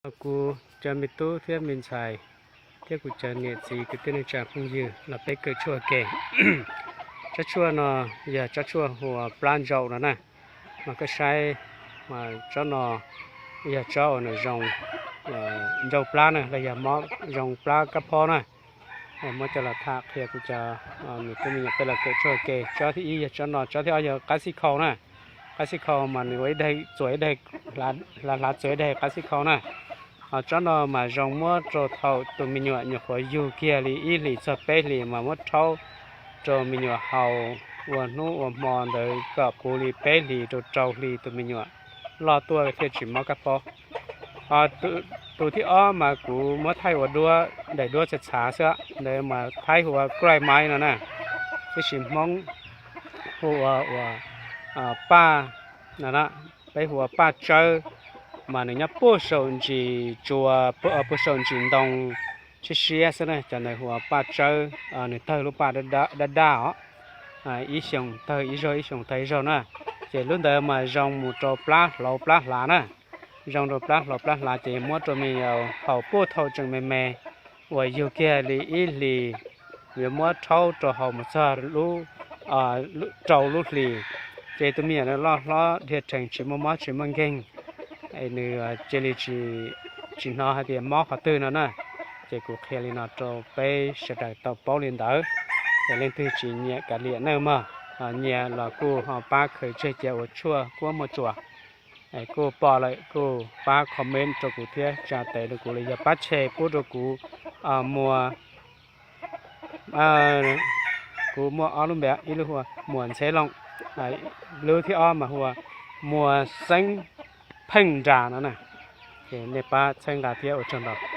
Kuv cov me tub thiab me ntxhais thiab kuv cov niam txiv kwv tij neej tsa phooj ywg los peb kawm tshuaj ke. Tsob tshuaj no yog tsob tshuaj hu ua plab ntsaum no na. Mas koj saib, mas tsob no yog tsob uas nws zoo ncau plab na, los yog mob zoo plab kab phob na. Muab coj los tham qhia kuv cov me tub me nyuam peb los kawm tshuaj ke. Tsob thib ib yog tsob no, tsob thib ob yog qab xib khau na. Qab xib khau mas nws ua ib daig txuas ib daig, hlav hlav txuas ib daig qab xib khau na. Ho tsob no mas zoo muab rau thaum tus me nyuam nyuam qhuav yug kiag li ib hlis txog peb hlis mas muab rhaub rau me nyuam haus ua hnub ua hmo ntawd kom puv li peb hlis rau rau hlis tus me nyuam loj tuaj thiaj tsis mob kab phob. Ho tus thib ob mas kuv muab thaij ua duab, daim duab txhav txhav xwb, ntawd mas Thaib hu ua krai maiv no na, tiam sis Hmoob hu ua, ua paj, peb hu ua paj tsawb, mas nws nyob puag saum ntsis tsua, puag saum ntsis ntoo siab siab xwb na, cov ntawd hu ua paj tsawb, nws tawg lub paj daj daj os. Ib xyoos tawg ib zaug, ib xyoos tawg ib zaug na. Ces lub ntawd mas zoo mus rau plab hlauv plab hlav na, zoo rau plab hlauv plab hlav ces muab rau me nyuam haus puag thaum tseem me me, uas yug kiag li ib hlis, yuav muab rhaub rau haus mus txog rau lub hlis, ces tus me nyuam loj hlob dhia rhees tsis muaj mob tsis muaj nkeeg, nws cia li tsis hnov hais tias mob qhov twg no na. Ces kuv qhia li no rau peb sawv daws tau paub li ntawd. Es leej twg tsis nyiam kav liam nawj mog, nyiam los kuj ho pab khaws tseg cia ua tshuaj kuab muaj tsuas. Kuj pom lawm kuj pab comment rau kuv thiab tsa tes rau kuv los yog pab share pub rau kuv muas. Kuv muaj ob lub npe, ib lub hu ua Muas Ntxheb Looj, lub thib ob mas hu ua Muas Xeeb Pheej Nras no na. Ces nej pab txhawb nqa thiab ua tsaug ntau.